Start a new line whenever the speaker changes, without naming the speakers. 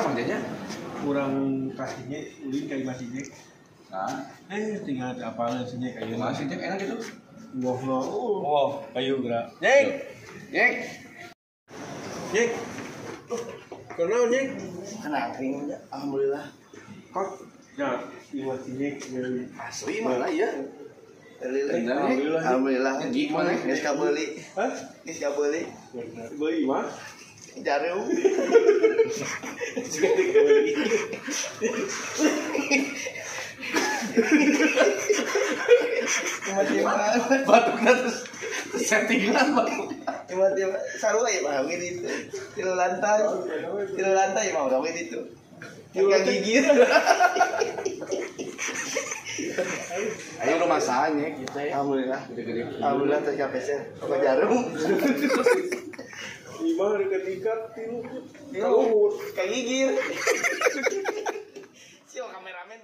Bang Jaja?
Kurang kasihnya ulin kayak masih Jack.
Nah,
tinggal apalin si Jack ayeuna.
Masih Jack enak gitu.
Wah, no.
Wah,
ayo gerak. Jack.
Jack.
Jack. Kenal Jack?
Kenal, alhamdulillah.
Kok ya, masih Jack
asli mana ya?
Alhamdulillah.
Alhamdulillah.
Gimana?
Geus kabeuli.
Hah?
Geus kabeuli.
Beuli mah?
Jarum. Tiba-tiba
batuknya terus settingan batuk.
Tiba-tiba sarua ya mah gitu. Tilu lantai mah urang gitu. Yang gigit.
Ayo rumah sahanya kita ya.
Alhamdulillah.
Gede-gede.
Alhamdulillah tercapai apa jarum.
Lima hari ketiga tilu
kayak gigir. Sio kameramen.